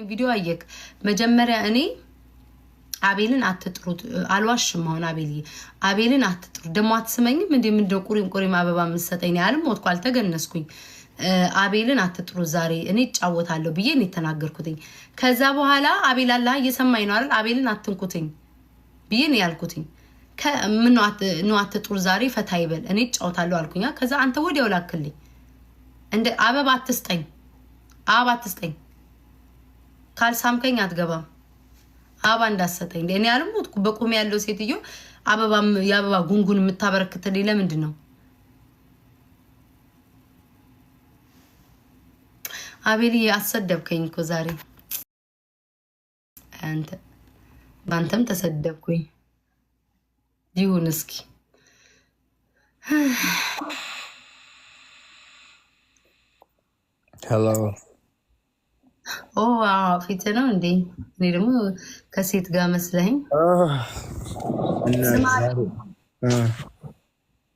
ቪዲዮ አየክ። መጀመሪያ እኔ አቤልን አትጥሩት አልዋሽም። አሁን አቤል አቤልን አትጥሩት ደግሞ አትስመኝም እንዴ? ምንድነው ቁሪም ቁሪም አበባ የምትሰጠኝ? አልሞትኩ፣ አልተገነስኩኝ። አቤልን አትጥሩት ዛሬ እኔ እጫወታለሁ ብዬ እኔ የተናገርኩትኝ። ከዛ በኋላ አቤል አላ እየሰማኝ ነው አይደል? አቤልን አትንኩትኝ ብዬ ነው ያልኩትኝ። ምን አትጥሩት ዛሬ ፈታ ይበል እኔ እጫወታለሁ አልኩኛ። ከዛ አንተ ወዲያው ላክልኝ እንደ አበባ አትስጠኝ፣ አበባ አትስጠኝ፣ ካልሳምከኝ አትገባም። አበባ እንዳሰጠኝ እኔ አልሞትኩ። በቁም ያለው ሴትዮ የአበባ ጉንጉን የምታበረክትልኝ ለምንድን ነው? አቤል አሰደብከኝ እኮ ዛሬ አንተ በአንተም ተሰደብኩኝ። ይሁን እስኪ። Hello. ኦ ፊት ነው እንዴ? እኔ ደግሞ ከሴት ጋር መስለኝ። ስማ፣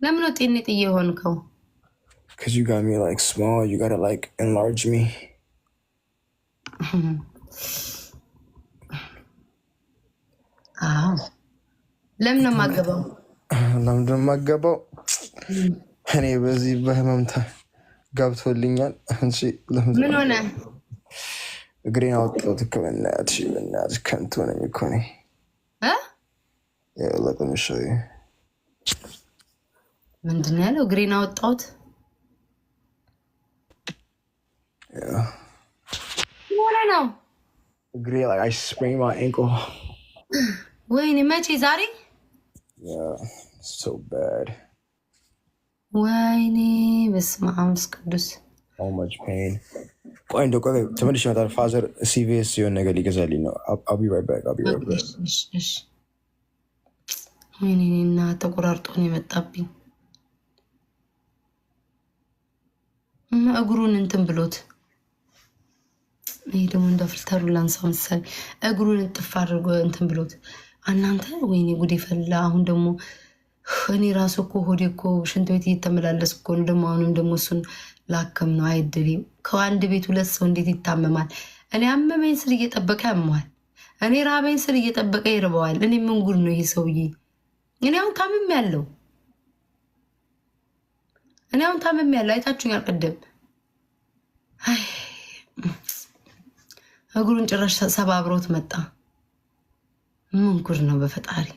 ለምን ነው ጤኔ ጥዬ ሆንከው? Because you got me like small, you gotta like enlarge me. አዎ፣ ለምን ነው የማገባው? ለምንድን ነው የማገባው? እኔ በዚህ በህመምታ ገብቶልኛል። አንቺ ለምንድን ምን ነው? ሆነ? እግሬን አወጣሁት እኮ፣ በእናትሽ በእናትሽ፣ ከንቱ ነኝ እኮ እኔ። እ? Yeah, look, let me show you. ምንድን ነው ያለው? እግሬን አወጣሁት። Yeah. ምን ሆነ ነው? እግሬ, like, I sprained my ankle. ወይኔ፣ መቼ? ዛሬ? Yeah, so bad. ወይኔ በስመ አብ ወመንፈስ ቅዱስ። So much pain. ቆይ እንደው ቆይ፣ ተመልሼ እመጣለሁ። Father CVS የሆነ ነገር ሊገዛልኝ ነው። I'll be right back. I'll be right back. እሺ። ወይኔ እና ተቆራርጦ ነው የመጣብኝ። እና እግሩን እንትን ብሎት፣ ይሄ ደግሞ እንደ filter ኡ ላንሳው መሰለኝ። እግሩን እጥፍ አድርጎ እንትን ብሎት እናንተ፣ ወይኔ ጉዴ ፈላ። አሁን ደግሞ እኔ ራሱ እኮ ሆዴ እኮ ሽንት ቤት እየተመላለስኩ እኮ ነው። ደግሞ አሁንም ደግሞ እሱን ላክም ነው አይድልም። ከአንድ ቤት ሁለት ሰው እንዴት ይታመማል? እኔ አመመኝ ስል እየጠበቀ ያመዋል። እኔ ራበኝ ስል እየጠበቀ ይርበዋል። እኔ ምን ጉድ ነው ይሄ ሰውዬ? እኔ አሁን ታምሜ ያለው፣ እኔ አሁን ታምሜ ያለው አይታችሁኛል ቅድም። አይ፣ እግሩን ጭራሽ ሰባብሮት መጣ። ምን ጉድ ነው በፈጣሪ።